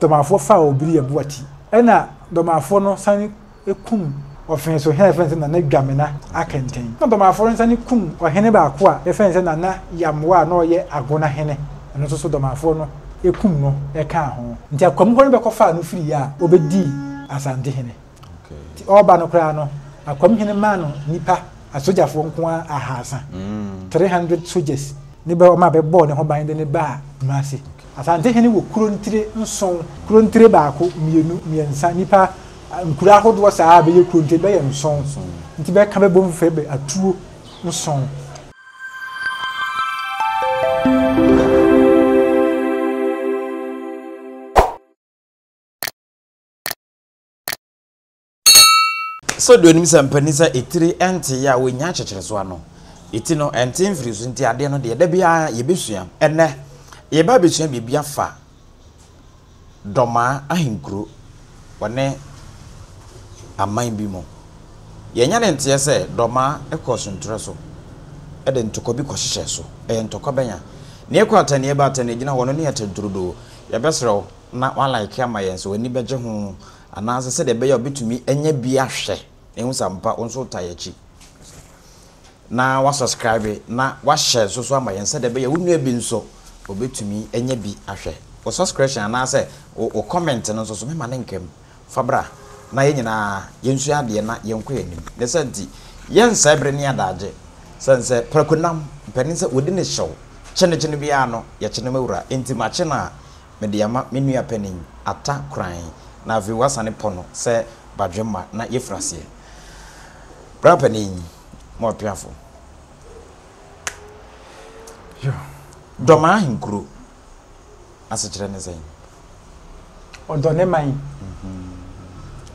Dɔmafoɔ faa Obiri Yeboah ti. Ɛna Dɔmafoɔ no sane kum Ɔfenso hene a yɛfrɛ no sɛ Nana Dwamena Akɛntɛn. Ɛna Dɔmafoɔ no sane kum ɔhene baako a yɛfrɛ no sɛ Nana Yamoah a na ɔyɛ Agona hene. Ɛno nso so Dɔmafoɔ no kum no kaa ho. Nti Akwamukɔ no bɛkɔfaa no firiiɛ a ɔbɛdii Asantehene. Nti ɔreba no koraa no, Akwam hene maa no nnipa, asogyafoɔ nko ara ahaasa, 300 soldiers, ne bɛ ɔma bɛbɔɔ ne ho ban de no baa Kumasi. Asante hene wɔ kuro ntire nson, kuro ntire baako, mmienu, mmiɛnsa, nnipa, nkuro ahodoɔ saa a bɛyɛ kuro ntire bɛyɛ nson, nti bɛka bɛbom frɛ bɛ atuo nson. Sɛ deɛ onim sɛ mpanin sɛ etire nte yɛ a wɔnya akyekyereso ano. Eti no ɛnte mfiri so nti adeɛ no deɛ da biara yɛbɛsua. Ɛnnɛ yɛba abɛsua biribi afa Dɔmaa ahenkuro wɔne aman bi mu. Yɛnya ne nteɛ sɛ Dɔmaa kɔɔ Suntorɛ so de ntɔkwa bi kɔhyehyɛɛ so. Ɛyɛ ntɔkwa bɛn a? Nea ɛkɔ atɛnneɛ ba atɛnneɛ gyina hɔ no ne atɛnturodoo. Yɛbɛsrɛ wo na woalike ama yɛn sɛ w'ani bɛgye ho anaasɛ sɛdeɛ ɛbɛyɛ a wobɛtumi anya bi ahwɛ na ahu sɛ ampa wo nso wotaa yɛn akyi na woasubscribe na woahyɛ nso so ama yɛn sɛdeɛ ɛbɛyɛ wo nua bi nso ɔbɛtumi anya bi ahwɛ. Wo subscription anaasɛ wo comment no nso so mema ne nkam fa bra na yɛn nyinaa yɛnsua adeɛ na yɛnkɔ yɛn anim. Ne sɛ nti yɛnsɛe bere ne adagye sɛne sɛ prako nam mpanin sɛ wɔdi ne hyew kyenekyene biara no yɛkyene ma wura enti makye no a Mede ama me nua panin, Atta Koran, na afei wasane pɔ no sɛ badwemma na yɛfiri aseɛ. Bra panin, mo apeafo. Dɔmaa ahenkuro asekyerɛ ne sɛn? Ɔdɔ ne man.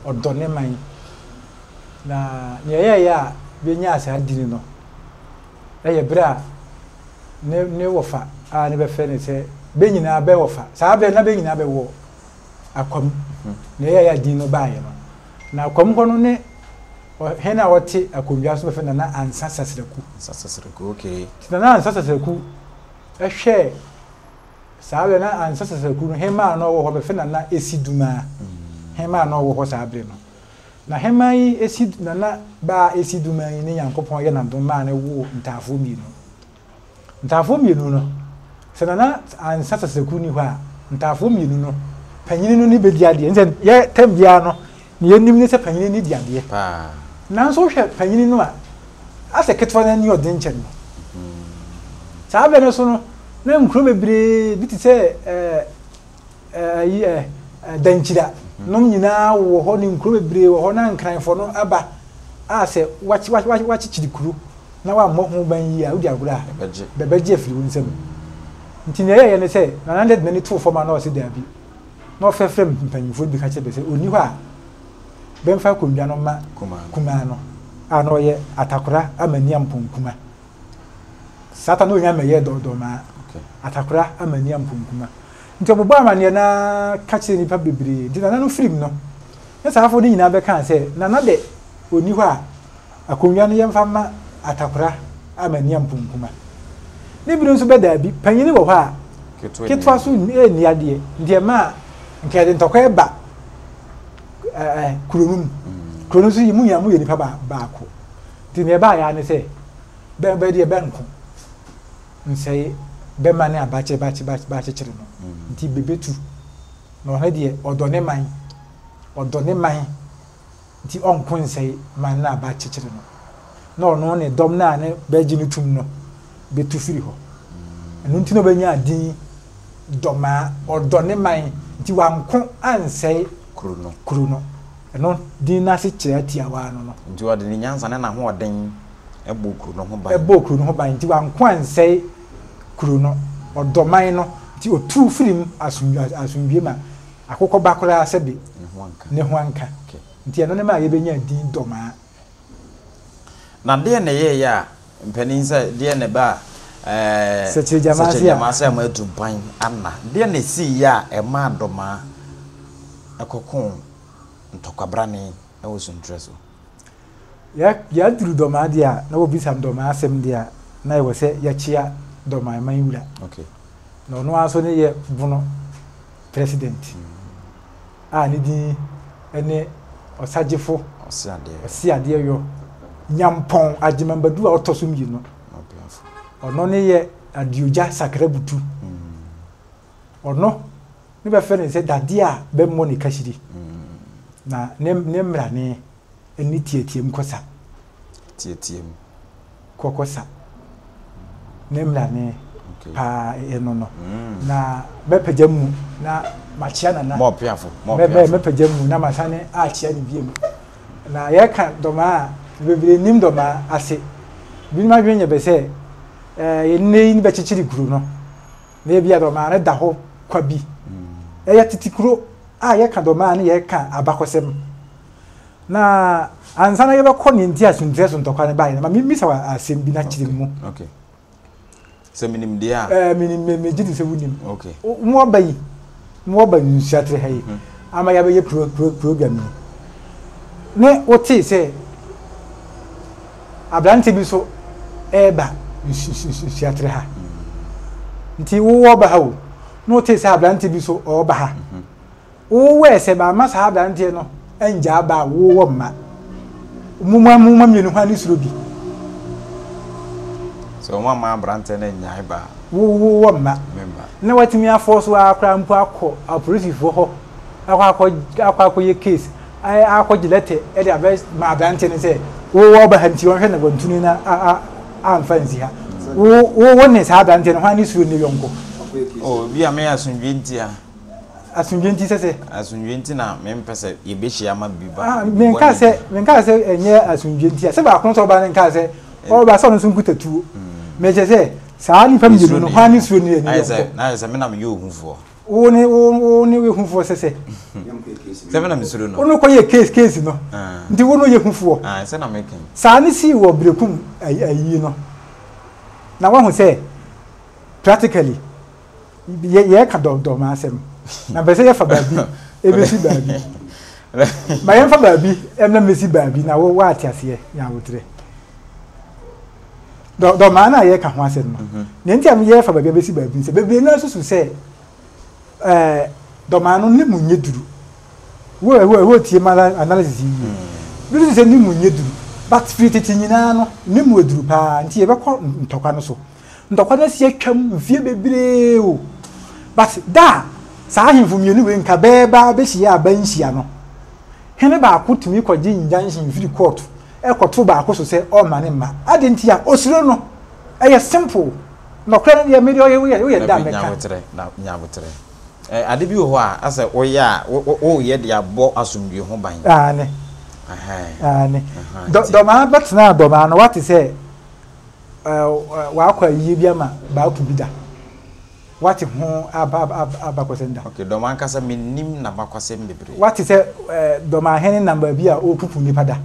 Ɔdɔ ne man. Na nea ɛyɛeɛ a yɛnyaa saa dini no, yɛ berɛ a ne ne wɔfa a ne bɛfrɛ no sɛ bɛ nyinaa bɛ wɔfa. Saa berɛ na bɛ nyinaa bɛwɔ Akwam. Na ɛyɛ a din no baeɛ no. Na Akwam hɔ no ne ɔhene a ɔte akonnwa so bɛfrɛ Nana Ansa Sasraku. Ansa Sasraku, okay. Nti Nana Ansa Sasraku hwɛɛ saa berɛ na Ansa Sasraku no hemaa na ɔwɔ hɔ bɛfrɛ Nana Esi Dumaa. Hemaa na ɔwɔ hɔ saa berɛ no. Na hemaa yi Esi Nana baa Esi Dumaa yi ne Nyankopɔn yɛ n'adom maa no woo ntaafoɔ mmienu. Ntaafoɔ mmienu no, sɛ Nana Ansa Sasraku nni hɔ a, ntaafoɔ mmienu no, panyini no ne bɛdi adeɛ. Nsɛ yɛ tɛm biara no, nea yɛnim ne sɛ panyini no di adeɛ. Nanso wohwɛ panyini no a, asɛ ketewa no ani ɔden kyɛn no. Saa berɛ no so no, na nkuro bebree bi te sɛ ɛɛ ayi ɛ Dankyira nom nyinaa wɔ hɔ ne nkuro bebree wɔ hɔ na Nkranfoɔ no aba a sɛ wakyekyere kuro na wammɔ ho ban yie a wodi agorɔ a bɛbɛgye afiri wo nsam. Nti nea ɛyɛeɛ ne sɛ Nana de n'ani too fam a na ɔse daabi na ɔfrɛfrɛ mpanyimfoɔ bi ka kyerɛ bɛ sɛ ɔnni hɔ a bɛmfa akonnwa no mma kumaa no a na ɔyɛ Atakora Amaniampong Kuma. Satan na onya mɛyɛɛ dɔɔdɔɔmaa Atakora Amaniampong Kuma. Nti ɔbobɔɔ amanneɛ no ara ka kyerɛɛ nnipa bebree. Nti Nana no firim no, ne saafo no nyinaa bɛkaa sɛ, Nana de, ɔnni hɔ a, akonnwa no yɛmfa mma Atakora Amaniamponkuma. Ne bere nso bɛ daabi, panyini wɔ hɔ a, ketewa nso nni adeɛ. Nti ɛmaa nka yɛde ntɔkwa reba ɛɛ kuro no mu. Kuro no nso mu nyinaa moyɛ nnipa baako. Nti nea ɛbaeɛ ara ne sɛ, bɛ bɛ deɛ bɛnko. Nsɛe bɛma ne abakye bakye bakye bakyekyere no nti bebetu na ɔno deɛ ɔdɔ ne man ɔdɔ ne man nti ɔnko nsɛe man no a bakyekyere no na ɔno ne dɔm no a ne bɛgye no tum no betu firi hɔ ɛno nti na ɔbɛnya din dɔmaa ɔdɔ ne man nti wanko ansɛe kuro no kuro no ɛno din no ase kyerɛ tiawa no no nti ɔde ne nyansa ne n'ahoɔden bɔɔ kuro no ho ban. Bɔɔ kuro no ho ban nti wanko ansɛe kuro no, ɔdɔ man no nti ɔtuu firii mu asomdwie ma akokɔ ba koraa sɛbe ne ho anka nti ɛno ne maa yɛbɛnyaa din Dɔmaa. Na deɛn na ɛyɛeɛ a mpanin sɛ deɛn na ɛbaa ɛɛ Sɛkyerɛgyamaase a moatu mpan ana? Deɛn na ɛsiiɛ a ɛmaa Dɔmaa kɔkoo ntɔkwabrane wɔ Suntrɛ so? Yɛaduru Dɔmaa deɛ a, na wɔbisa no Dɔmaa asɛm deɛ a, na ɛwɔ sɛ yɛkyea Dɔmaa man wura. Okay. Na ɔno ara nso ne yɛ Bono president. a ne din ne Ɔsagyefo Ɔseadeɛyɔ Nyampɔn Agyemambadu a ɔtɔ so mmienu. Ɔno ne yɛ Aduogya Sakrabutu. Ɔno ne bɛfrɛ no sɛ dadeɛ a bɛmmɔ ne kahyire. Na ne ne mmrane ne teateam kɔsa. Teateam. Kɔkɔsa. Ne mmrane paa ɛno no. Na mɛpagya mu na makyea nana. Mɔɔpeafo. Mɔɔpeafo. Mɛpagya mu na masane akyea ne biom. Na yɛka dɔmaa a, bebree nnim dɔmaa ase. Binom adwene yɛ bɛ sɛ ɛɛ nnɛ yi ne bɛkyekyere kuro no. Na ebia dɔmaa no da hɔ kwa bi. Ɛyɛ tete kuro a yɛka dɔmaa no yɛka abakɔsɛm. Na ansa na yɛbɛkɔ nea nti a Suntrɛ so ntɔkwa no baeɛ no, ma memmisa wo asɛm bi na kyerɛ mu. Okay. Sɛ menim deɛ a. Ɛɛ menim me megye di sɛ wonim. Okay. Mo aba yi, mo aba nsuatere ha yi, mhm. ama yɛabɛyɛ pro pro program yi. Ne wotee sɛ aberante bi so ɛreba nsuatere ha. Mm. Nti wowɔ ba ha o, na wotee sɛ aberante bi so ɔreba ha. Mm -hmm. Wowɔ sɛ bɛamma saa aberanteɛ no angyaa ba a wowɔ mma. Momma momma mmienu hwan ne suro bi. Sɛ wɔn amma aberanteɛ no annyae ba a. Wowɔ mma. Na watumi afɔ so ara koraa mpo akɔ apolisifoɔ hɔ akɔ akɔ akɔ akɔyɛ case akɔgye lɛtɛ de abɛ ma aberanteɛ no sɛ wowɔ ba ha nti ɔnhwɛ na wantuni na amfa nsi ha. Wo wo ne saa aberanteɛ no hwan ne suro ne yɔnko. Oh, bi a me asomdwe ntia. Asomdwe nti sɛ sɛ. Asomdwe nti na mempɛ sɛ yɛbɛhyia ama biribi ba. Ah, menka sɛ menka sɛ ɛnyɛ asomdwe nti a sɛ baako nso ɔba no nka sɛ ɔba sɛ ɔno nso nkuta tuo. Mekyɛ sɛ saa nipa mmienu no hwan ne suro ne ani yɔnko. Na ayɛ sɛ me na meyɛ ohufoɔ. Wo ne wo wo ne yɛ hufoɔ sɛ sɛ. Sɛ me na mesuro no. Wo no kɔ yɛ case case no. Nti wo no yɛ hufoɔ. Ah, sɛ na meka. Saa ne sii wɔ Berekum ayi no. Na wahu sɛ practically yɛ yɛka dɔm asɛm na mpɛ sɛ yɛfa baabi ebesi baabi ma yɛmfa baabi ɛmna mmesi baabi na wo woate aseɛ nya aboterɛ dɔmaa no a yɛka ho asɛm no mhm. nea nti a yɛfa baabi abɛsi baabi sɛ bebree no asusu sɛ ɛɛ dɔmaa no ne mu nyɛ duru wo wo wo tie ma analysis yi yie mm. bi sɛ ne mu nyɛ duru but firi tete nyinaa no ne mu aduru paa nti yɛbɛkɔ ntɔkwa no so Ntɔkwa no asi atwam mfeɛ bebree o. But da a saa ahemfo mmienu wei nka bɛɛba abɛhyia a bɛnhyia no, hene baako tumi kɔgye injunction firi court kɔto baako so sɛ ɔmma ne mma. Adɛn nti a? Ɔsuro no. Ɛyɛ simple. Nɔkorɛ no deɛ medeɛ ɔyɛ woyɛ woyɛ da a Dabi, mɛka. nyaboterɛ, na nyaboterɛ. Ɛ, ade bi wɔ hɔ a, asɛ woyɛ a, wo, wo, woreyɛ de abɔ asomdwoe ho ban. Aane. Ɛhɛn. Aane. Ɛhɛn, Dɔ, nti. Dɔmaa bɛtenaa Dɔmaa no, woate sɛ Wakɔ ayie bi ama baako bi da. Wate ho abakɔsɛm da. Okay, dɔm ankasa mennim n'abakɔsɛm bebree. Wate sɛ dɔmahene nam baabi a ɔrepupu nnipa da.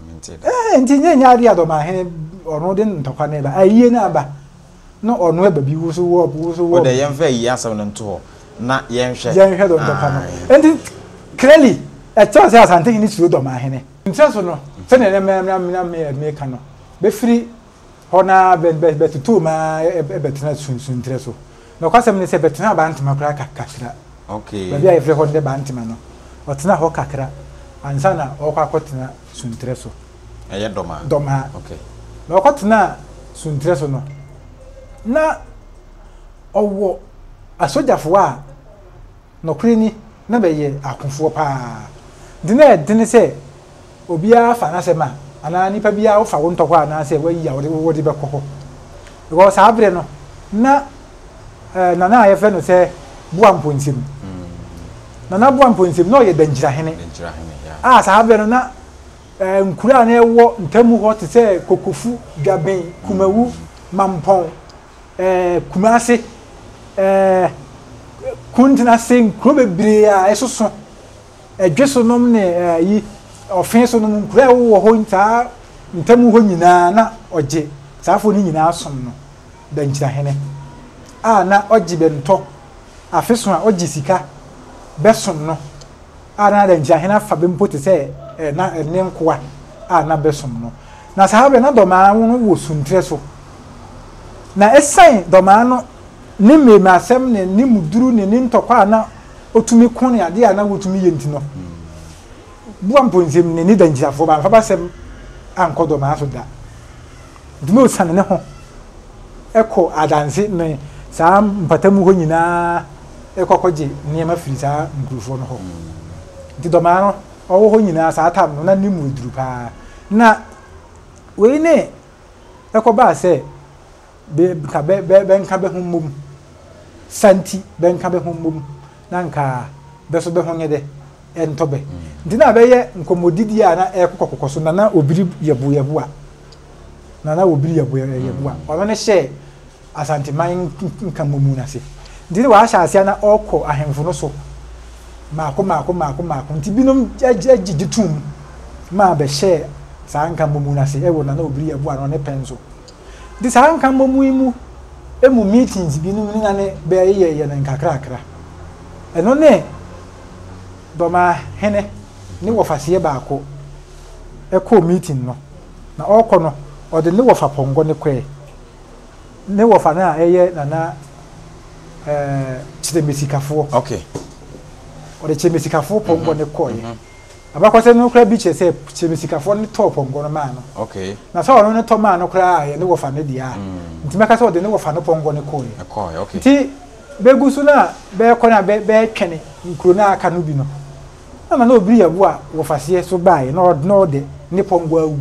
Mente da. Ɛɛ nti nyɛ nyɛ adeɛ a dɔmahene ɔno de ntɔkwa no ba. Ayie no aba na ɔno ɛba bi wo so wɔ wo so wɔ. Wode yɛmfa ayie asɛm no nto hɔ na yɛnhwɛ. Yɛnhwɛ dɔm ntɔkwa no. Nti clearly ɛkyerɛ sɛ Asantehene suro dɔmahene. Nkyerɛso no, sɛdeɛ na na na meka no, bɛfiri hɔ no ara bɛtotoo mu ara bɛtena suntrɛ so. Nokwasɛm ne sɛ, bɛtenaa Bantama koraa kakra. Baabi a yɛfrɛ hɔ nnɛ Bantama no, ɔtenaa hɔ kakra ansa na ɔrekɔ akɔtena suntrɛ so. Ɛyɛ Dɔmaa? Dɔmaa. Na ɔkɔtenaa suntrɛ so no, na ɔwɔ asogyafoɔ a Nɔkorɛ ni, na bɛyɛ akofoɔ paa. Nti na ɛdene sɛ obiara fa n'asɛm a, anaa nipa biara wofa wo ntɔkwa anaasɛ wayi a wode wode bɛkɔ hɔ. Because saa berɛ no, na eh, Nana a yɛfrɛ no sɛ Boa Mponsem. Nana Boa Mponsem, na ɔyɛ Dankyirahene. Dankyirahene, yeah. A saa berɛ no na eh, nkuro a na ɛwɔ ntamu hɔ te sɛ Kokofu, Dwaben, Kumawu, Mampɔn, ɛɛ Kumase, ɛɛ Kuntenase, nkuro bebree a ɛsoso, Ɛdwe so nom ne ɛyi Ɔfe so nom, nkuro a ɛwowɔ hɔ saa ntamu hɔ nyinaa na ɔgye saa afoɔ no nyinaa som no Dankyirahene a na ɔgye bɛntɔ afe so a ɔgye sika bɛsom no. a na Adɛnkyerɛhene afa bɛ mpo te sɛ na ne nkoa a na bɛsom no. Na saa berɛ na dɔmaa no wɔ suntirɛ so. Na ɛsiane dɔmaa no ne mmarimasɛm ne ne mu duru ne ne ntɔkwa a na ɔtumi ko ne adeɛ a na wɔtumi yɛ nti no, Boa Mponsem ne ne Dankyirafoɔ bamfa basɛm ankɔ Dɔmaa so da. Nti na ɔsiane ne ho kɔ Adanse ne saa mpatamu hɔ nyinaa kɔ kɔgye nneɛma firi saa nkurofoɔ no hɔ. Nti Dɔmaa no ɔwɔ hɔ nyinaa saa tam no na ne mu duru paa. Na wei ne ɛkɔbaa sɛ Be nka bɛ bɛ bɛnka bɛ ho mmom. Sa nti bɛnka bɛ ho mmom na nka bɛ so bɛ ho nyɛ dɛ ɛntɔ bɛ. Nti na bɛyɛ nkɔmmɔdidie a na ɛɛkokɔkokɔ so na na obiri yɛbo yɛboa. Na na obiri yɛbo yɛboa. Ɔno ne hyɛɛ Asanteman nkammomu no ase. Nti na waahyɛ aseɛ na ɔɔkɔ ahemfo no so mmaako mmaako mmaako mmaako. Nti binom gyegye toom maa bɛhyɛɛ saa nkammomu no ase wɔ Nana Obiri Yɛboa no ne pɛn so. Nti saa nkammɔmu yi mu emu meetings binom ne na ne bɛyeyɛyɛ no nkakrakra. Ɛno ne Dɔmahene ne wɔfaseɛ baako kɔɔ meeting no. Na ɔrekɔ no, ɔde ne wɔfa pɔnkɔ no kɔɛ. Ne wɔfa no a ɛyɛ Nana ɛɛ Kyeremesikafoɔ. Okay. Ɔde Kyeremesikafoɔ pɔnkɔ no kɔɛ. Abakɔsɛm no koraa bi kyerɛ sɛ kyerɛmesikafoɔ no tɔɔ pɔnkɔ no maa no. Okay. Na sɛ ɔno no tɔ maa no koraa a, ɛyɛ ne wɔfa no dea. Mm. Nti mɛka sɛ ɔde ne wɔfa no pɔnkɔ no kɔɔeɛ. Ɛkɔɔeɛ, okay. Nti bɛgu so no a bɛrekɔ no a bɛretwɛne nkuro no a aka no bi no, na na obiri yɛ bo a wɔfaseɛ so baeɛ na ɔde na ɔde ne pɔnkɔ awu.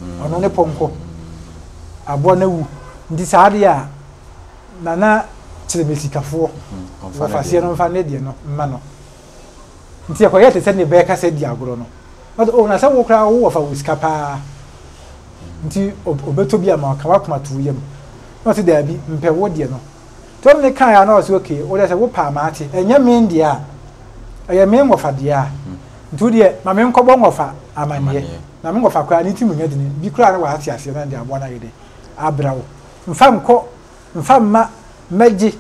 Mm. Ɔno ne pɔnkɔ aboa no awu. Nti saa adeɛ a Nana kyerɛmesikafoɔ mm, wɔfaseɛ no mfa ne deɛ no mma no. Nti ɛkɔyɛɛ te sɛ nea bɛrekasa adi agorɔ no. Ɔse, oh, na sɛ wo koraa wo wɔfa wɔ sika paa, nti ɔbɛtɔ bi ama wo, ka w'akoma to wo yam. Na ɔse, daabi, mpɛ wo deɛ no. Nti ɔne no kaeɛ a na ɔse, okay, wo deɛ sɛ wopɛ a mate, ɛnyɛ me deɛ a, ɛyɛ me wɔfa deɛ a, nti wo deɛ ma menkɔbɔ wɔfa amaneɛ. Na me wɔfa koraa ne ti mu nyɛ dene, bi koraa na wate aseɛ na deɛ aboa no ayɛ dɛ abra wo. Mfa nkɔ, mfa mma, mɛgye,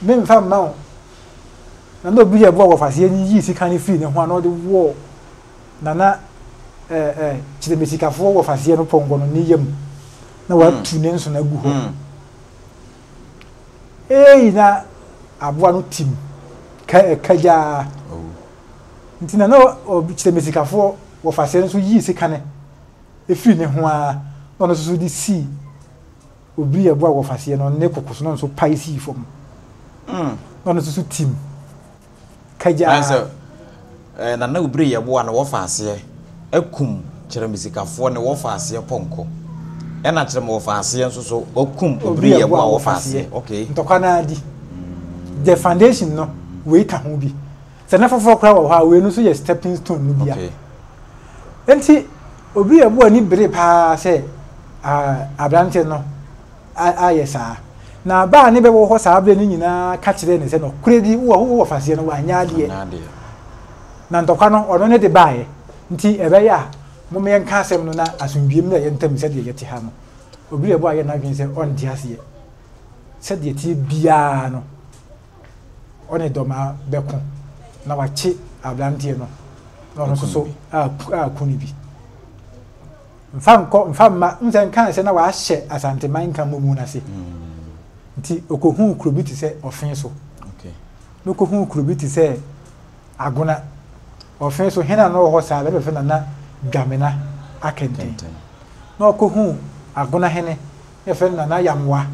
memfa mma wo. Na na obi yɛ boa wɔfaseɛ no yii sika no firii ne ho a na ɔde wɔɔ Nana ɛɛ ɛɛ kyerɛmesikafoɔ wɔfaseɛ no pɔnkɔ no ne yam na watu ne nsono agu hɔ. Ei na aboa no tim ka kagyaa. Nti na na kyerɛmesikafoɔ wɔfaseɛ no nso yii sika no firii ne ho ara na ɔno nso so de sii Obiri ɛbo a wɔfaseɛ no ne koko so na ɔno nso pae sii fam. Mm. Na ɔno nso so tim. Kagyaa. Sɛ eh, Nana Obiri Yɛboa no wɔfa aseɛ akum kyerɛmesikafoɔ ne wɔfa aseɛ pɔnkɔ. Ɛna kyerɛm wɔfa aseɛ nso so wakum Obiri Yɛboa wɔfa aseɛ. Okay. Ntɔkwa no ara di. The foundation no, wei ka ho bi. Sɛ na foforɔ koraa wɔ hɔ a, wei no nso yɛ stepping stone no bi a. Okay. Enti obi a ɛbu ani bere paa sɛ aberante no ayɛ saa. Na ba a ne bɛwɔ hɔ saa bere no nyinaa ka kyerɛɛ no sɛ nokorɛ bi wɔ wɔ faseɛ no wanyɛ adeɛ. Na ntɔkwa no ɔno ne de baeɛ. Nti ɛbɛyɛ a mom yɛnka asɛm no na asomdwie mmra yɛn ntam sɛdeɛ yɛte ha no. Obi a ɛbɔ ayɛ n'adwene sɛ ɔnte aseɛ. Sɛdeɛ ɛteɛ biara no ɔne Dɔmaa bɛko na wakye aberanteɛ no na ɔno nso so aku no bi. Mfa nkɔ mfa mma nsɛ nka sɛ na wahyɛ Asanteman nka mmɔmu no ase. Mm. Nti ɔkɔhuu kuro bi te sɛ ɔfe so. Na ɔkɔhuu kuro bi te sɛ Agona. Ɔfe so hene a na ɔwɔ hɔ saa bɛbɛfɛ Nana Dwamena Akɛntɛn. Na ɔkɔhuu Agona hene na yɛfrɛ no Nana Yamoa.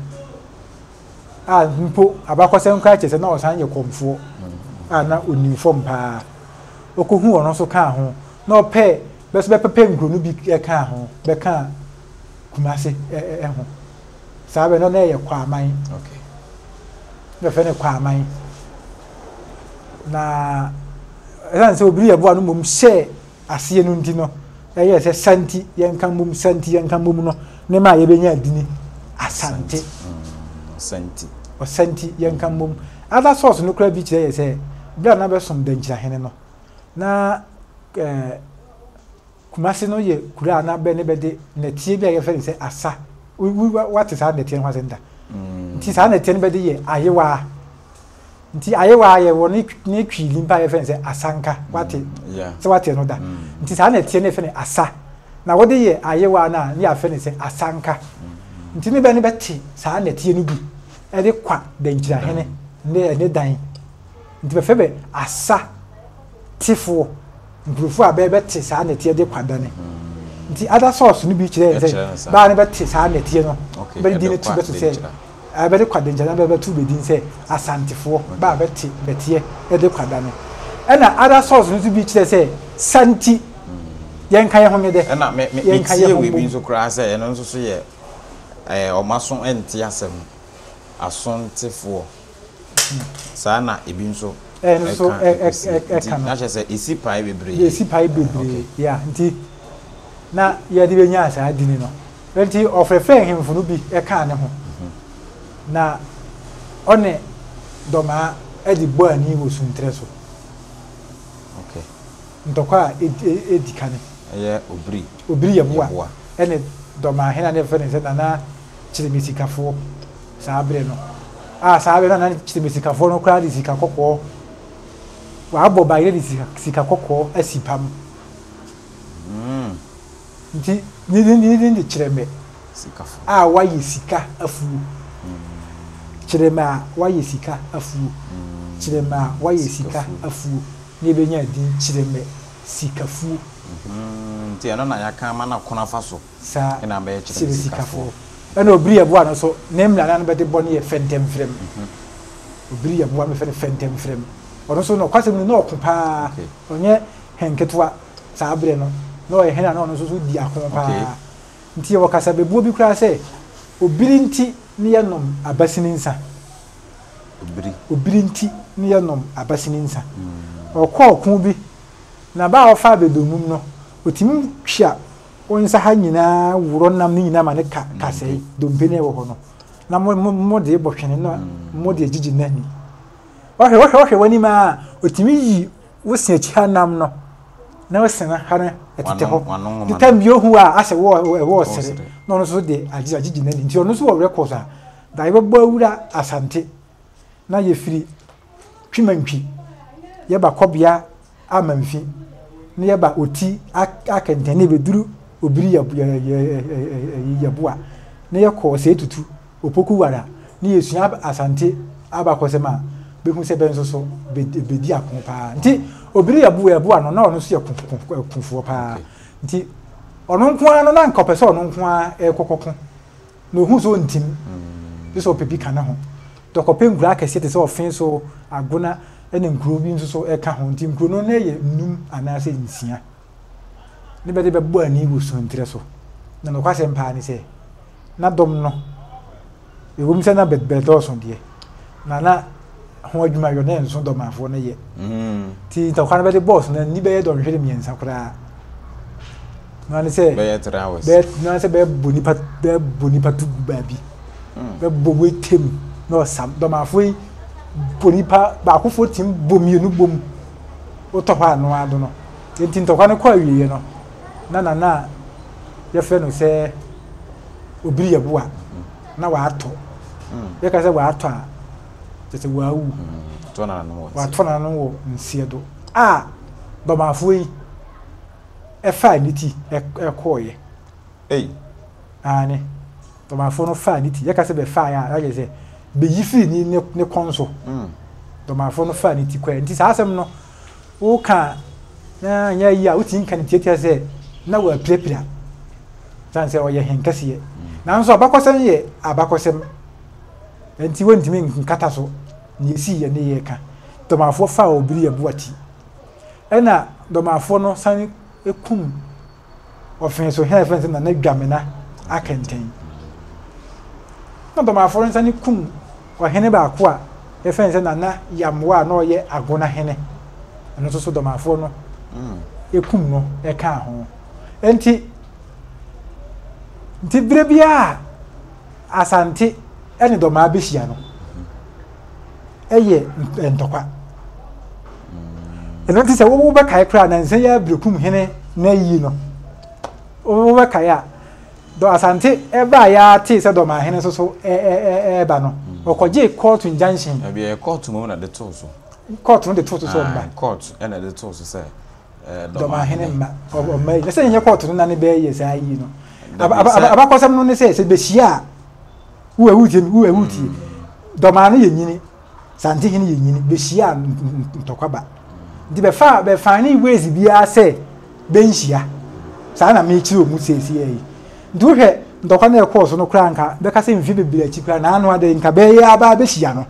a mpo abakɔsɛm koraa kyerɛ sɛ na ɔsan yɛ kɔmfoɔ a na ɔnim fam paa. Ɔkɔhuu ɔno nso kaa ho na ɔpɛɛ bɛ nso bɛpɛpɛ nkuro no bi kaa ho bɛkaa Kumase ho. Saa bɛ no na ɛyɛ Kwaman. Okay. Bɛfrɛ no Kwaman. Na ɛsiane sɛ obiri yɛboa no mmom hyɛɛ aseɛ no nti no, ɛyɛɛ sɛ Santi yɛnka mmom, Santi yɛnka mmom no ne maa yɛbɛnya adini Asante. Ɔsanti. Ɔsanti yɛnka mmom. Other source no koraa bi kyerɛ yɛ sɛ berɛ a na bɛsom Dankyirahene no, na eh, Kumase no yɛ kuro a na bɛ ne bɛde nnɛteɛ bi a yɛfrɛ no sɛ asa. Wate saa nnɛteɛ no ho asɛm da? Nti saa nnɛteɛ no bɛde yɛ ayewaa. Nti ayewaa yɛ wɔ ne ne twi limpa a yɛfrɛ no sɛ asanka wate mm, sɛ wate no da mm. nti saa na ɛteɛ no yɛfrɛ no asa na wɔde yɛ ayewaa no a ne yɛafrɛ no sɛ asanka mm. nti ne bɛ ne bɛte saa nɛteɛ no bi ɛde kwa dankyirahene ne ɛne dan. Nti bɛfrɛ bɛ asa tefoɔ, nkurɔfoɔ a bɛbɛte saa nɛteɛ de kwadane. Nti other source no bi kyerɛ yɛn sɛ baa no bɛte saa nɛteɛ no, bɛde din no to bɛto sɛ bɛde kwadankyerɛ na bɛbɛto bɛ din sɛ Asantefoɔ, baa bɛte nɛteɛ de kwadane. Ɛna other source no nso bi kyerɛ sɛ sa nti yɛnka yɛn ho nyɛ dɛ, Ɛna me me yɛnka metie yɛn ho wei bi mbom. nso koraa sɛ ɛno nso so yɛ ɛɛ wɔn aso nte asɛm, asontefoɔ. Saa na ebi nso Ɛno nso ɛka ɛkɔsi. Nti ɛka no. na kyerɛ sɛ esi pae bebree. Esi pae bebree, yeah. Nti na yɛde bɛnyaa saa dini no. Nti ɔfrɛfrɛɛ nhemfo no bi kaa ne ho, na ɔne Dɔmaa de bɔɔ ani wɔ Suntrɛ so. Okay. Ntɔkwa a edi kane. Ɛyɛ Obiri. Obiri Yeboah ne Dɔmaa hene a na yɛfrɛ no sɛ Nana Kyeremesikafoɔ saa berɛ no. A saa berɛ no na Nana Kyeremesikafoɔ no koraa de sika kɔkɔɔ, wabɔ bayerɛ de sika kɔkɔɔ asi pam. Nti ne din ne din de Kyerɛmɛ a wayɛ sika afuo. Kyerɛmɛ a wayɛ sika afuo. Kyerɛmɛ a wayɛ sika afuo. Na ebenya din Kyerɛmɛ Sikafuo. Nti ɛno na yɛaka ama no akono afa so Saa, na abɛyɛ Kyerɛmɛ Kyerɛmɛ Sikafoɔ. Sikafoɔ. Ɛna Obiri Yɛboa no nso, ne mmara no a na bɛde bɔ no yɛ Fɛntɛmfrɛm. Obiri Yɛboa no bɛfrɛ no Fɛntɛmfrɛm. Ɔno nso nokwasɛm ni na ɔko paa. Ɔnyɛ hɛn ketewa. Saa berɛ no, na ɔyɛ hene a na ɔno nso so di ako paa. Nti yɛwɔ kasabebuo bi koraa sɛ, Obiri nti ne yɛnom abasini nsa. Obiri nti ne yɛnom abasini nsa. Ɔkɔɔ ɔko bi, na bɛ a ɔfaa bɛ dommum no, ɔtumi twa wo nsa ha nyinaa worɔ nam no nyinaa ma no ka kasɛe, dompe no a ɛwɔ hɔ no, na mo, mo, mo de bɔ twene na mo de agyigye n'ani. Ɔhwɛ, ɔhwɛ, ɔhwɛ w'anim a, ɔtumi yi Wo se akyi ha nam no na wo se no ha no ɛtetɛ hɔ. The time bi ohu a asɛ wɔ ɛwɔ ɔsere na ɔno nso de agye agyegye n'ani nti ɔno nso wɔ records a da yɛbɛbɔ awura Asante na yɛfiri Twimantwi yɛba Kɔbea Amanfi na yɛba Oti Akɛntɛn na yɛbɛduru Obiri Yɛboa na yɛkɔ Ɔsɛetutu Opoku ware a, ne yɛsua Asante abakɔsɛm a, bɛhu sɛ bɛ nso so bɛdi ako paa. Nti Obiri Yeboah no, na ɔno nso yɛ kofoɔ paa. Nti ɔno nko ara no, na anka ɔpɛ sɛ ɔno nko ara ɛkɔkɔko. Na ɔhu sɛ ɔntim, gye sɛ ɔpɛ bi ka ne ho. Nti ɔkɔpɛ nkuro akɛseɛ te sɛ Ɔfenso, Agona ne nkuro bi nso so ɛka ho. Nti nkuro no na ɛyɛ nnum anaasɛ nsia. Ne bɛde bɛbɔ ani wɔ Suantirɛ so. Na nokwasɛm paa ne sɛ, na dɔm no, ɛwom sɛ na bɛdɔɔso deɛ, na na ho adwuma yɔ na ɛnso dɔmanfoɔ no yɛ. Mm. Nti ntɔkwa no bɛde bɔɔso no ani bɛyɛ dɔnhwere mmiɛnsa koraa. Na ne sɛ bɛyɛ three hours. Bɛyɛ na sɛ bɛbɔ nipa bɛbɔ nipa to gu baabi. Mm. Bɛbɔ mu etem na ɔsam dɔmanfoɔ yi bɔ nipa baakofoɔ tim bɔ mmienu bom wotɔ hɔ ano ado no. Nti ntɔkwa no kɔ awieɛ no na nana a yɛfrɛ no sɛ Obiri Yeboah na watɔ. Yɛka sɛ watɔ a, kyerɛ sɛ wawu. Watɔ n'ano wɔ nseɛ do a dɔmafoɔ yi ɛfaa ne ti ɛkɔɔeɛ. Ei. Aane, dɔmafoɔ no faa ne ti. Yɛka sɛ bɛfaaeɛ a, na kyerɛ sɛ bɛyi firi ne ne kɔn so. Dɔmafoɔ no faa ne ti kɔɛ. Nti saa asɛm no, woka a na anyɛ yie a wotumi ka no tiatia sɛ na wapirapira sane sɛ ɔyɛ hen kɛseɛ nanso abakɔsɛm yɛ abakɔsɛm nti wontumi nkata so na yɛsii yɛ ne yɛka dɔmafoɔ faa obiri yɛboa ti ɛna dɔmafoɔ no sane kum Ɔfee so hɛn fɛn sɛ Nana Dwamena akɛntɛn. Na Dɔmafoɔ no sane kum ɔhene baako a yɛfrɛ no sɛ Nana Yamoa a na ɔyɛ Agona hene. Ɛno nso so Dɔmafoɔ no kum no kaa ho. Enti nti berɛ biara a Asante ne Dɔmaa bɛhyia no, ɛyɛ ntɔkwa. Ɛno nti sɛ wobɛkae koraa nansa yi ara Berekum hene n'ayi no, wobɛkae a, dɔ Asante ɛbaa yɛ ara tee sɛ Dɔmahene nso so ɛɛba no, ɔkɔgyee court injunction. Ɛbi ɛyɛ court mu na de too so. Court no de too so sɛ ɔmma. Court ɛna de too so sɛ Dɔmahene mma ɔmma yi. Na sɛ nyɛ court no na ne bɛyɛ saa yi no. Abakɔsɛm no ne sɛ sɛ bɛhyia a, wo ɛwu tie, wo ɛwu tie. Dɔmaa no yɛ nyini. Santehene yɛ nyini bɛhyiaa ntɔkwa ba. Nti bɛfaa bɛfane ways biara sɛ bɛnhyia. Saa na mekyerɛ mu seesei yi. Nti wohwɛ ntɔkwa no ɛkɔɔ so no koraa nka bɛka sɛ mfe bebree akyi koraa na ano adɛ nka bɛyɛ aba bɛhyia no.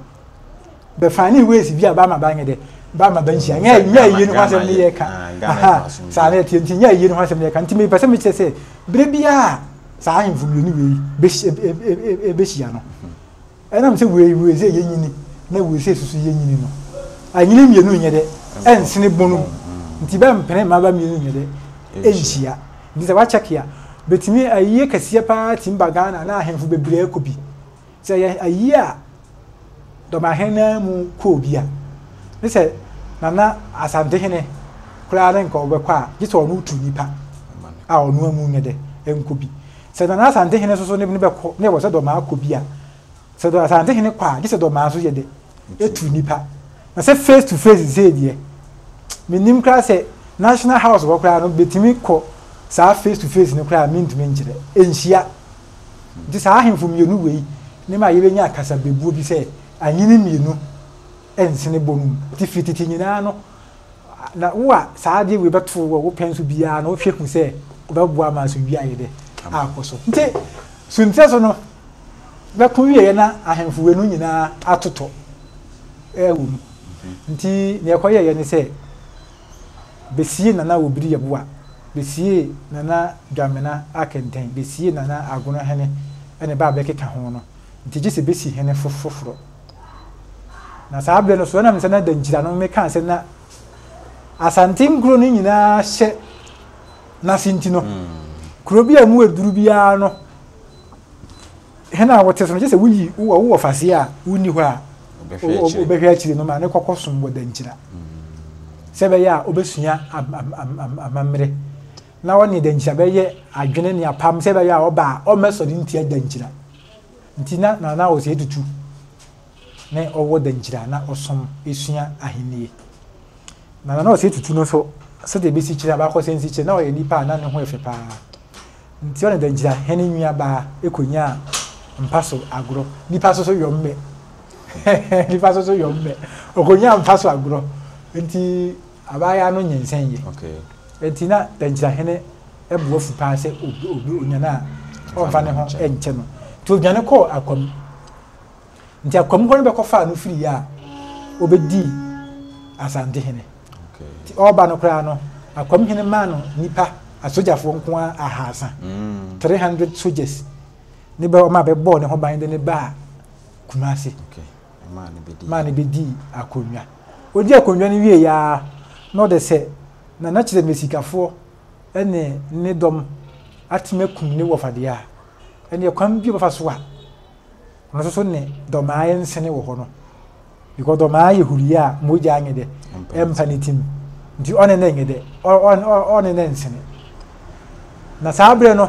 Bɛfane ways bi a bɛama bɛanyɛ dɛ bɛama bɛnhyia. Nyɛ nyɛ ayie no ho asɛm ne yɛka. Aha saa na ɛteɛ nti nyɛ ayie no ho asɛm ne yɛka. Nti mepɛ sɛ mekyerɛ sɛ berɛ biara saa ahemfo mmienu wei bɛhyia no. Ɛnam sɛ wei wei sɛ yɛnyini na wei sɛ susu yɛnyini no, anyini mmienu nyɛ dɛ ɛnsene bɔn mu nti bɛmpene mma ba mmienu nyɛ dɛ ɛnhyia. Nti sɛ wakyɛke a, bɛtumi ayie kɛseɛ paa tumi ba Ghana na ahemfo bebree kɔ bi. Sɛ yɛ ayie a Dɔmahen naa mu kɔɔ bi a, ne sɛ Nana Asantehene koraa ne nka ɔbɛkɔ a, gye sɛ ɔno tu nipa a ɔno amu nyɛ dɛ ɛnkɔ bi. Sɛ Nana Asantehene nso so ne ne bɛkɔ na ɛwɔ sɛ Dɔmaa kɔ bi a, sɛ Dɔ Asantehene kɔ a, gye sɛ Dɔmaa nso yɛ dɛ, etu nnipa. Na sɛ face to face sei deɛ, mennim koraa sɛ National House hɔ koraa no, bɛtumi kɔ saa face to face no koraa a, mentumi nkyerɛ. Ɛnhyia. Nti saa ahemfo mmienu wei ne ma yɛbɛnya kasabebuo bi sɛ, anyini mmienu nsene bɔ no mu. Nti firi tete nyinaa no, Na wo a saa adeɛ wei bɛto wɔ wo pɛn so biara no, wohwɛ hu sɛ wobɛboa ma asomdwie ayɛ dɛ akɔ so. Nti suntrɛ so no bɛko wieɛ na ahemfo wei no nyinaa atotɔ ɛwɔ mu. Nti nea ɛkɔyɛeɛ ne sɛ bɛsie Nana Obiri Yeboah, bɛsie Nana Dwamena Akɛntɛn, bɛsie Nana Agono Hene ne ba a bɛkeka ho no. Nti gye sɛ bɛsi hene foforɔ. Na saa berɛ no so, ɛnam sɛ na Dankyira no mekaa sɛ na Asante nkuro no nyinaa hyɛ n'ase nti no, kuro bi a mu aduru biara no, hene a wote so no, gye sɛ woyi wowɔ wowɔ faseɛ a wonni hɔ a wobɛhwɛ akyire no ma ne kɔkɔ som wɔ Dankyira sɛ ɛbɛyɛ a wobɛsua amammerɛ na ɔne Dankyira bɛyɛ adwene ne apam sɛ ɛbɛyɛ a ɔba a ɔmmɛsɔre ntia Dankyira. Nti na Nana Osei Tutu ne ɔwɔ Dankyiri a na ɔsom sua ahennie. Na Nana Osei Tutu no nso, sɛdeɛ ɛbɛsi kyerɛ abakɔsɛm si kyerɛ, na ɔyɛ nipa a na ne ho yɛ fɛ paa. Nti ɔne Dankyira hene nuabaa kɔnyaa mpa so agorɔ. Nipa nso so yɔ mmɛ. Nipa nso so yɔ mmɛ. Ɔkɔnyaa mpa so agorɔ. Nti abaayewa no nyinsɛn yɛ. Okay. Nti na Dankyira hene bo afu paa sɛ obi onya no a ɔmfa ne ho nkyɛ no. Nti odwane kɔɔ Akwam. Nti Akwam hɔ no bɛkɔfaa no firi a obedii Asantehene. Nti ɔreba no koraa no, Akwam hene maa no nipa asogyafoɔ nko ara ahaasa, 300 soldiers, ne bɛ ɔma bɛbɔɔ ne ho ban de ne baa Kumasi. Maa no bɛdii akonnwa. Ɔdii akonnwa no wieeɛ ara na ɔde sɛ Nana Kyerɛmesikafoɔ ne ne dɔm atumi akum ne wɔfa deɛ a, ɛnneɛ kwan bi a ɔbɛfa so a ɔno nso so ne dɔmaa nsene wɔ hɔ no, because dɔmaa yɛ huruyɛ a mogya anyɛ dɛ ɛmpa ne tim, nti ɔne ne nyɛ dɛ ɔne ne nsene. Na saa berɛ no,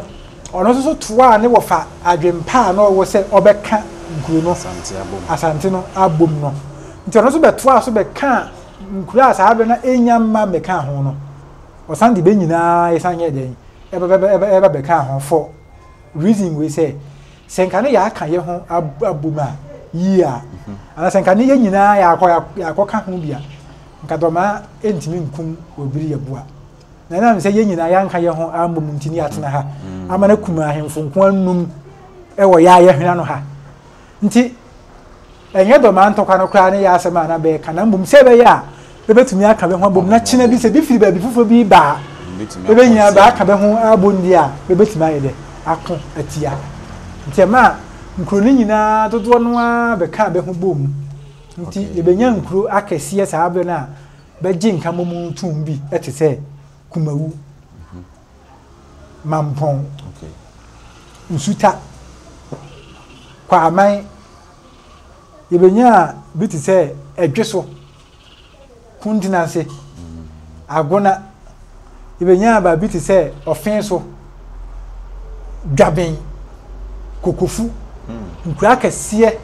ɔno nso so toaa ne wɔfa adwempa a na ɔwɔ sɛ ɔbɛka nkuro no Asante no abom no. Nti ɔno nso bɛtoaa so bɛkaa nkuro a saa berɛ no ɛnya mma mmɛkaa ho no. Ɔsan de bɛ nyinaa yɛsan yɛɛ dɛn ɛba bɛkaa ho for reason wei sɛ sɛ nka ne yɛaka yɛ ho abom a yie a anaa sɛ nka ne yɛ nyinaa yɛakɔ yɛakɔka ho bi a nka dɔmaa ntumi nkum obiri yɛboa na ɛnam sɛ yɛn nyinaa yɛanka yɛ ho ammom nti ne yɛatena ha ama no kum ahemfo nko anum ɛwɔ yɛ a yɛhwena no ha Nti, ɛnyɛ dɔmaa ntɔkwa no koraa ne yɛ asɛm a na bɛreka, na mmom sɛ ɛbɛyɛ a bɛbɛtumi aka bɛ ho abom, na kyena bi sɛ bi firi baabi foforɔ bi ba a, bɛbɛnyina bɛaka bɛ ho abom deɛ a, bɛbɛtumi ayɛ dɛ ako atia. Nti ɛmaa nkuro no nyinaa dodoɔ no ara bɛkaa bɛ ho boom. Nti yɛbɛnya nkuro akɛseɛ saa berɛ no a bɛgye nkamomu toom bi te sɛ Kumawu. Mampɔn, Nsuta, Kwaman, yɛbɛnyaa bi te sɛ Ɛdweso, Kuntenase, Agona, yɛbɛnyaa baabi te sɛ Ɔfenso, Dwaben, Kokofu, nkuro akɛseɛ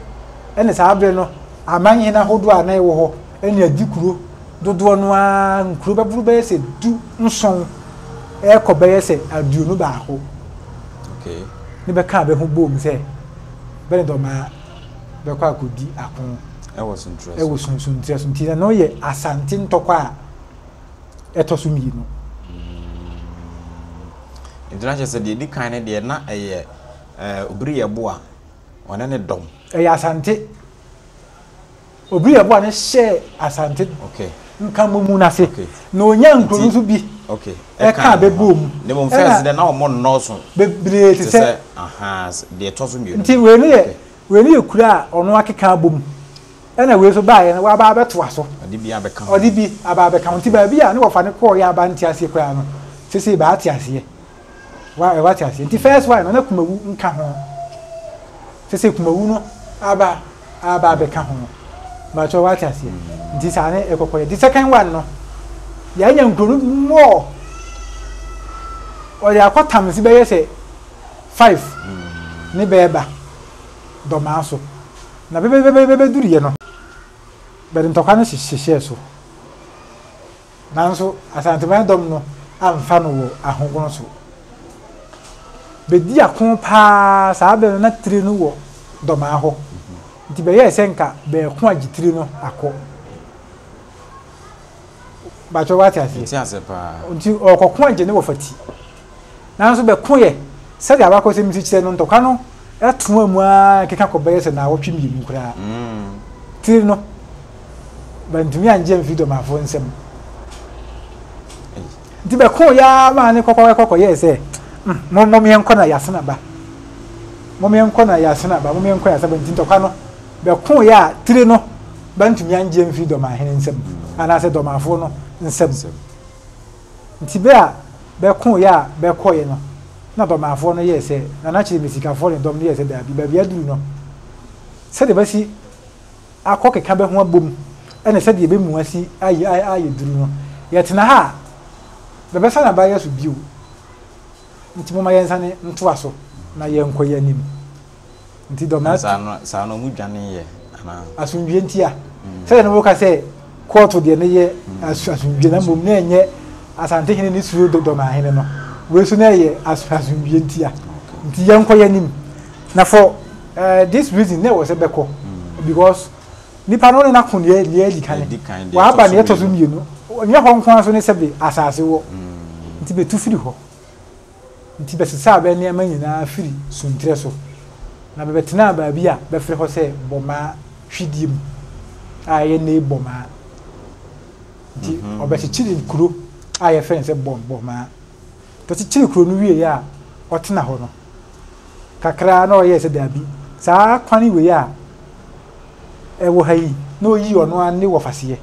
ɛne saa berɛ no aman hene ahodoɔ a na ɛwɔ hɔ ɛne Adikuro dodoɔ no ara nkuro bɛboro bɛyɛ sɛ 17 rekɔ bɛyɛ sɛ 21 ne bɛkaa bɛ ho boom sɛ bɛ ne dɔmaa bɛkɔ akɔdi ako. Ɛwɔ Suntrɛ so. Ɛwɔ Suntrɛ so. Nti ɛno yɛ Asante ntɔkwa a ɛtɔ so mmienu. Nti na kyerɛ sɛ deɛ ɛdi kan no deɛ na ɛyɛ Obiri Yeboah ɔne ne dɔm. Ɛyɛ Asante. Obiri Yeboah no hyɛɛ Asante nkamomu no ase na ɔnyaa nkuro no nso bi ɛkaa bɛbɔɔ mu. Ne mmom first deɛ na wɔn nnɔɔso. Bebree te sɛ. Deɛ ɛtɔ so mmienu. Nti wei no yɛ wei no yɛ kuro a ɔno akeka abom ɛna wei nso baeɛ no waba abɛtoa so. Ɔde bi abɛka ho. Ɔde bi aba abɛka ho nti baabi a ne wɔfa no kɔɔ yɛ aba nte aseɛ koraa no sesei baa te aseɛ. Wa wate aseɛ. Nti first one no na Kumawu nka ho. Sesei Kumawu no aba aba abɛka ho. Mpakyɛw wate aseɛ. Nti saa ne ɛkɔkɔ yɛ. Nti second one no yɛanya nkuro no more. Ɔde akɔ tamsi bɛyɛ sɛ five ne bɛɛba Dɔmaa so. Na bɛbɛbɛbɛduruyɛ no bɛde ntɔkwa no hyehyɛɛ so. Nanso Asanteman dɔm no amfa no wɔ ahogono so. Bedi ako paa saa bere no na tire no wɔ Dɔmaa hɔ. Nti bɛyɛɛ sɛ nka bɛɛko agye tire no akɔ. Bakyɛ wate aseɛ? Mete aseɛ paa. Nti ɔɔkɔko agye ne wɔfa ti. Nanso bɛkoeɛ, sɛdeɛ abakɔsɛm si kyerɛ no, ntɔkwa no toaa mu ara keka kɔ bɛyɛ sɛ naawɔtwe mmienu koraa. Tiri no, bɛantumi angye amfiri Dɔmafoɔ nsam. Nti bɛkoeɛ ara maa ne kɔkɔ kɔkɔyɛɛ sɛ, mm, mom yɛnkɔ na yɛasen aba. Mom yɛnkɔ na yɛasen aba, mom yɛnkɔ yɛasen aba. Nti ntɔkwa no, bɛkoeɛ a tiri no, bɛantumi angye amfiri Dɔmahene nsam, anaasɛ Dɔmafoɔ no nsam. Ntsi ber a bɛkooeɛ a bɛkɔeɛ no, nna dɔmaafoɔ no yɛɛ sɛ, Nana Kyeremesikafoɔ ne dɔm no yɛɛ sɛ daabi, baabi aduru no, sɛdeɛ bɛasi akɔ keka bɛ ho abom ne sɛdeɛ bɛ mu asi ayɛ duru no, yɛtena ha a, bɛbɛsane aba yɛ so bio. Nti momma yɛnsane ntoa so na yɛnkɔ yɛn anim. Nti dɔm na saa no saa no ɔmo dwane yɛ anaa. Asomdwie nti a. Sɛdeɛ na woka sɛ kɔɔto deɛ no yɛ asomdwie na mmom na ɛnyɛ Asantehene ne suro Dɔmahene no. Wei nso na ɛyɛ asomdwie nti a. Nti yɛnkɔ yɛn anim. Na for uh, this reason na ɛwɔ sɛ bɛkɔ because nipa no ne n'ako deɛ deɛ adi kan waba deɛ ɛtɔ so mmienu nyɛ hɔ nko ara so ne sɛbe asase wɔ nti bɛtu firi hɔ. Nti bɛsesaa bɛ nneɛma nyinaa firi suntirɛ so, na bɛbɛtenaa baabi a bɛfrɛ hɔ sɛ Bɔmaa Hwidie mu, a ɛyɛ nnɛ yi Bɔmaa. Nti ɔbɛkyekyeree kuro a yɛfrɛ no sɛ Bɔ Bɔmaa. Nti ɔkyekyeree kuro no wieeɛ a ɔtena hɔ no, kakra na ɔyɛɛ sɛ daabi, saa kwane wei a ɛwɔ ha yi, na ɔyii ɔno ara ne wɔfaseɛ,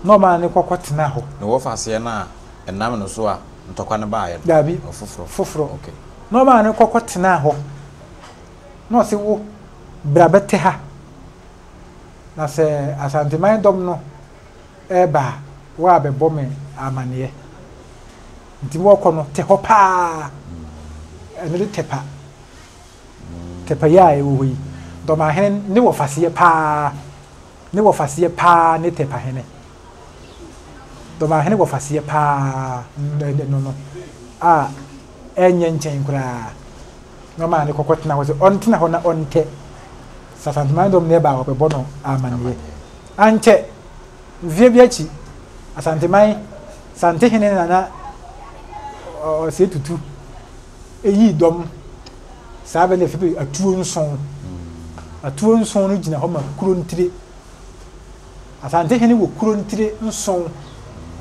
na ɔmaa no kɔkɔtenaa hɔ. Ne wɔfaseɛ no a Ɛnam no so a ntɔkwa no baeɛ no? Daabi. Ɔfoforɔ. Foforɔ. Okay. Na ɔmaa no kɔkɔ tenaa hɔ. Na ɔse wo, bra bɛte ha. Na sɛ Asanteman dɔm no reba a, wo a bɛbɔ me amaneɛ. Nti wɔkɔ no, te hɔ paa. Ɛno de Tɛpa. Tɛpa yi a ɛwɔ hɔ yi, Dɔmahene ne wɔfaseɛ paa. Ne wɔfaseɛ paa ne Tɛpahene. Dɔmahene wɔfaseɛ paa no no a ɛnyɛ nkyɛn koraa na ɔmaa ne kɔkɔ tena hɔ sɛ ɔntena hɔ na ɔntɛ sɛ Asanteman dɔm no ɛba a ɔbɛbɔ no amanneɛ. Ankyɛ, mfeɛ bi akyi, Asanteman Santehene Nana Osei Tutu yii dɔm saa bɛ na ɛfiri atuo nson. Atuo nson no gyina hɔ ma kuro ntire. Asantehene wɔ kuro ntire nson,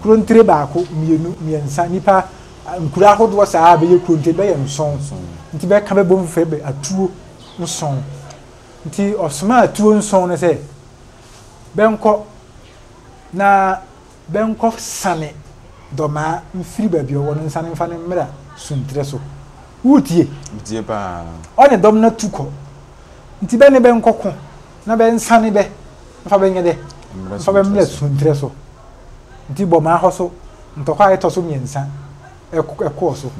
kuro ntire baako, mmienu, mmiɛnsa, nnipa, nkuro ahodoɔ saa a bɛyɛ kuro ntire bɛyɛ nson. Nti bɛka bɛbom frɛ bɛ atuo nson. Nti ɔsomaa atuo nson no sɛ bɛnkɔ na bɛnkɔ sane Dɔmaa mfiri baabi ɔwɔ no nsane mfa no mmra Suntrɛ so. Woretie? Metie paa. Ɔne dɔm no atu kɔ. Nti bɛ ne bɛnkɔ ko na bɛnsane bɛ mfa bɛnyɛ dɛ? Mfa bɛmmrɛ suntrɛ so. Nti bɔmaa hɔ so ntɔkwa a ɛtɔ so mmiɛnsa ɛkɔɔ so.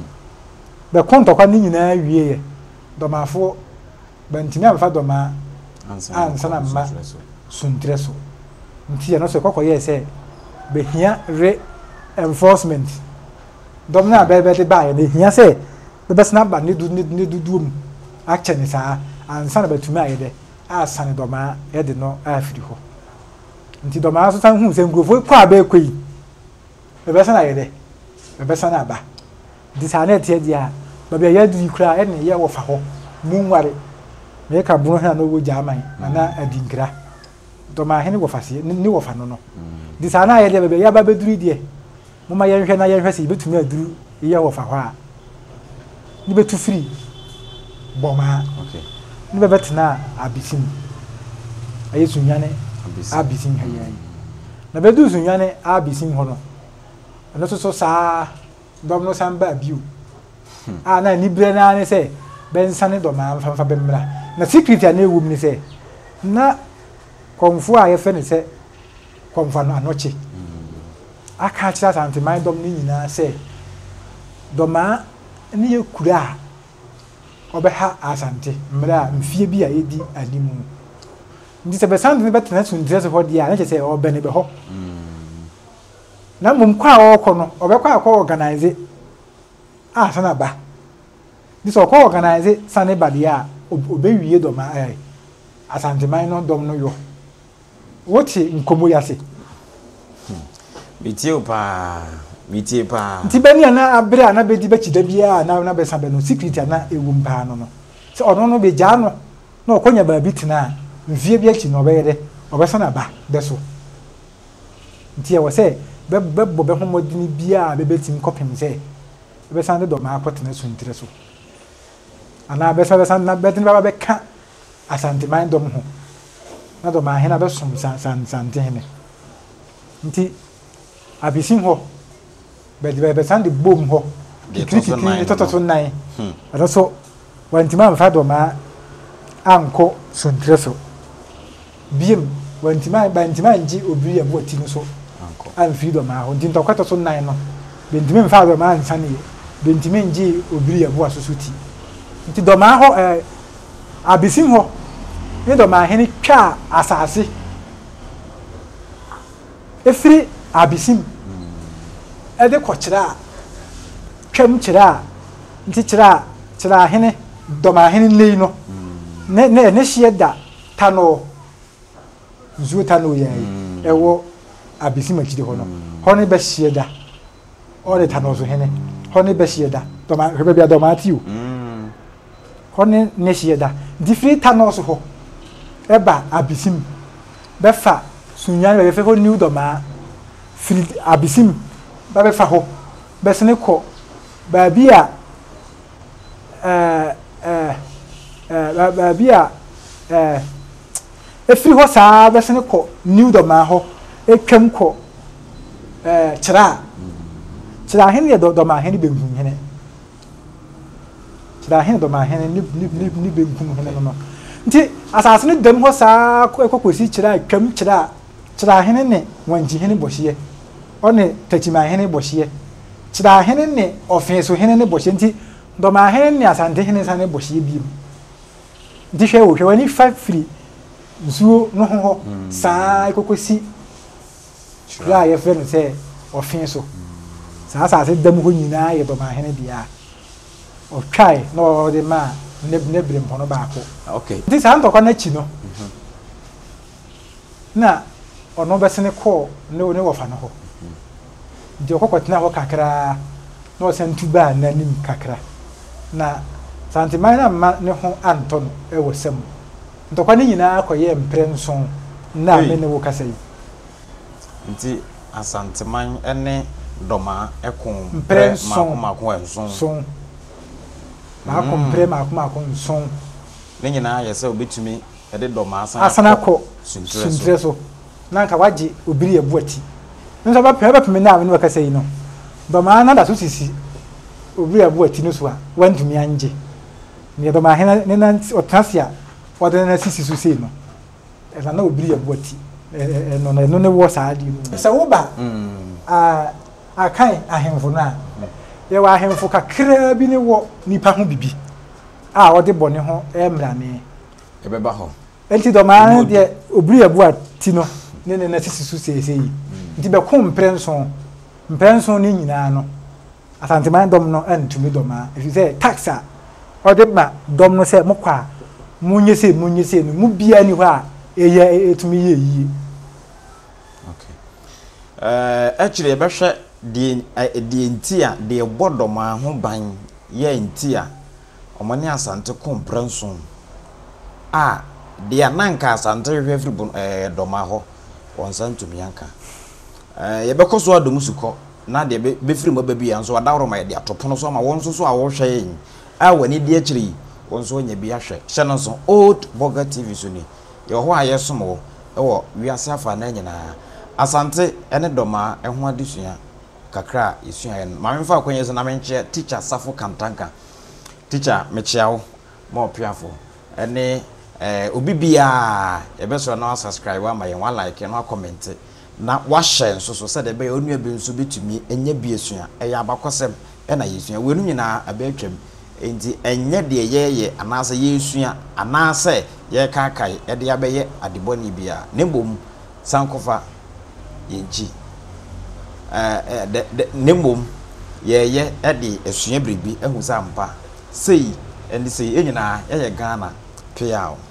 Bɛko ntɔkwa no nyinaa wieɛ, Dɔmaafoɔ bɛantumi amfa Dɔmaa ansane amma suntrɛ so. Nti ɛno so ɛkɔ kɔyɛɛ sɛ bɛhia re enforcement. Dɔm no a bɛde baeɛ no, ɛhia sɛ bɛbɛsane aba ne dodoɔ mu akyɛ no saa ansa na bɛatumi ayɛ dɛ? asane Dɔmaa de no afiri hɔ. Nti Dɔmaa nso san huu sɛ nkurɔfoɔ yi kɔ a bɛɛkɔ yi, bɛbɛsan ayɛ dɛ? Bɛbɛsan aba. Nti saa na ɛteɛ deɛ a, baabi a yɛaduru yi koraa ɛne yɛ wɔfa hɔ, mu nware. Meka Bono hene a na ɔwɔ Gyaman, Nana Adinkra. Dɔmahene wɔfaseɛ, ne wɔfa no no. Nti saa na ayɛ deɛ baabi a yɛaba abɛduru yi deɛ, Momma yɛnhwɛ na yɛnhwɛ sɛ yɛbɛtumi aduru yɛ wɔfa hɔ a, ne bɛtu firi Bɔmaa ne bɛbɛtenaa Abisim, ɛyɛ Sunyani Abisim ha yi ara yi. Na bɛduu Sunyani Abisim hɔ no, ɛno nso so saa dɔm no san baa bio a na aniberɛ no ara ne sɛ bɛnsane Dɔmaa mfa mfa bɛmmra. Na secret a na ɛwɔ mu ne sɛ, na kɔmfoɔ a yɛfrɛ no sɛ Kɔmfoɔ Anokye aka akyerɛ Asanteman dɔm no nyinaa sɛ Dɔmaa no yɛ kuro a ɔbɛha Asante mmerɛ a mfeɛ bi a ɛdi anim. Nti sɛ bɛsan de no bɛtena Suntirɛse hɔ deɛ a, na kyerɛ sɛ ɔbɛne bɛ hɔ. Na mmom kɔ a ɔrekɔ no, ɔbɛkɔ akɔ organise asan aba. Nti sɛ ɔkɔ organise sane ba deɛ a, ɔbɛwie Dɔmaa ɛɛ Asanteman no dɔm no yɔ. Wote nkɔmmɔ yi ase? Hmm. Metie wo paa. Metie paa. Nti bɛ ne a na abere a na bɛdi bɛkyi da biara a na na bɛsa bɛ no, secret a na ɛwom paa no no, sɛ ɔno no bɛgyaa no na ɔkɔnya baabi tena a, mfeɛ bi akyi no ɔbɛyɛ dɛ? Ɔbɛsan aba bɛ so. Nti ɛwɔ sɛ bɛ bɛbɔ bɛ ho mmɔdene biara a bɛbɛtim kɔpem sɛ bɛbɛsan de dɔmaa akɔtena suntirɛ so. Anaa bɛsan bɛsan na bɛde no bɛba bɛka Asanteman dɔm ho na Dɔmahene abɛsom Santehene. Nti Abesim hɔ, bɛde bɛsan de boom hɔ kikirikikiri ne tɔtɔ so nnan. Ɛno nso wantumi amfa Dɔmaa ankɔ Sontirɛ so. Biom, wantumi bantumi angye Obiri Aboa ti no so amfiri Dɔmaa hɔ. Nti ntɔkwa ɛtɔ so nnan no, bentumi mfaa Dɔmaa nsaneeɛ, bentumi ngyee Obiri Aboa so so ti. Nti Dɔmaa hɔ ɛɛ. Abesim hɔ ne Dɔmahene twaa asase firi Abesim de kɔ Kyeraa, twam Kyeraa, nti Kyeraa, Kyeraahene, Dɔmahene nnɛ yi no, ne ne ne hyeɛ da Tanoo, nsuo Tanoo yi ara yi, ɛwɔ Abesim akyiri hɔ no, hɔ ne bɛhyeɛ da. Ɔne Tanoo so hene, hɔ ne bɛhyeɛ da, Dɔma, hwɛ baabi a Dɔmaa te o. Hɔ ne ne hyeɛ da. Nti firi Tanɔs hɔ ba Abisim bɛfa Sunyani baabi a yɛfrɛ hɔ New Dɔmaa. Firi Abisim ba bɛfa hɔ bɛsene kɔ baabi a ɛɛ ɛɛ ɛɛ baabi a ɛɛ ɛfiri hɔ saa ara bɛsene kɔ New Dɔmaa hɔ ɛtwam kɔ ɛɛ Kyeraa. Kyeraa hene yɛ Dɔmaa hene benkum hene. Kyerɛ ahene dɔm ahene ne ne ne ne benkum hene no no. Nti asase no dam hɔ saa kɔ kɔsi kyerɛ a twam kyerɛ a kyerɛ ahene ne wankyi hene bɔhyeɛ ɔne takyiman hene bɔhyeɛ kyerɛ ahene ne ɔfeeso hene ne bɔhyeɛ nti dɔm ahene ne asante hene sane bɔhyeɛ biem. Nti hwɛ o hwɛ w'ani fa firi nsuo no ho hɔ saa kɔkɔsi Kuro a yɛfrɛ no sɛ Ɔfe so. Saa asase da mu hɔ nyinaa yɛ Dɔmahene dea. Ɔtwae na ɔde maa ne ne berempɔn no baako. Nti saa ntɔkwa no akyi no, na ɔno bɛsene kɔɔ ne ne wɔfa no hɔ. Nti ɔkɔ kɔtenaa hɔ kakra na ɔsan tu baa n'anim kakra. Na Santeman no amma ne ho antɔ no wɔ sa mu. Ntɔkwa no nyinaa kɔyɛɛ mprɛ nson nnɛ a me ne wo kasa yi. Nti Asanteman ne Dɔmaa ko mprɛ mmaako mmaako nson. Nson. Baako mprɛ mmaako mmaako nson. Ne nyinaa yɛ sɛ obetumi de Dɔmaa asan akɔ Suntrɛ so. Na anka wagye Obiri Aboa ti. Nso ɛbɛpem ɛbɛpem nnɛ a me ne wo kasa yi no, Dɔmaa no da so sisi Obiri Aboa ti no so a wantumi angye. Nea Dɔmahene ne nan ɔtena ase a ɔde ne nan sisi so sei no, ɛna na obiri aboa ti. Ɛno no, ɛno ne wɔ saa adeɛ no mu. Sɛ woba Akan ahemfo no a, yɛwɔ ahemfo kakraa bi ne wɔ nipa ho bibi a ɔde bɔ ne ho mmrane. Ɛbɛba hɔ. Nti dɔmaa no deɛ obiri aboa ti no ne ne nan sisi so seesei. Nti bɛko mprɛnson. Mprɛnson no nyinaa no, Asanteman dɔm no antumi dɔm a, ɛfiri sɛ tax a ɔde ma dɔm no sɛ mokɔ a Monyɛ sei, monyɛ sei no, mu biara nni hɔ a ɛyɛ ɛtumi yɛ yie. Okay. Eh, akyire yɛbɛhwɛ deɛ deɛ nti a deɛ ɛbɔ Dɔmaa ho ban yɛ nti a wɔn ne Asante ko mprɛnson a deɛ a na anka Asante hwehwɛ afiri bon ɛɛ Dɔmaa hɔ wɔn nsa ntumi anka. Ɛɛ yɛbɛkɔ so adɔ mu sukɔ na deɛ bɛ bɛfiri mu aba biara nso adaworo ma yɛde ato pono so ama wɔn nso so a wɔrehwɛ yɛn a wɔn ani di akyire yi wɔn nso anya bi ahwɛ. Hyɛ no nso Old Burger TV so ni. Yɛwɔ hɔ a yɛresom wo wɔ wiase afanan nyinaa. Asante ne Dɔmaa ho adesua kakra a yɛsuaeɛ no, ma memfa akwanya yi so na menkyea Tikya Safo Kantanka. Tikya, mekyea wo, ma ɔpeafo ne eh, obi biara yɛbɛsrɛ na wasubscribe ama yɛn, walike na wakɔmente na wahyɛ nso so sɛdeɛ ɛbɛyɛ onua bi nso bɛtumi anya bi asua. Ɛyɛ abakɔsɛm na yɛsua. Weinom nyinaa abɛ atwam. Enti ɛnyɛ deɛ yɛreyɛ anaasɛ yɛresua anaasɛ yɛrekaakae de abɛyɛ ade bɔne biara, na mmom sankɔfa yɛn nkyi, ɛɛ, dɛ, dɛ, na mmom yɛreyɛ de asua biribi ahu sɛ ampa sei ne sei, yɛn nyinaa yɛyɛ Ghana peaw.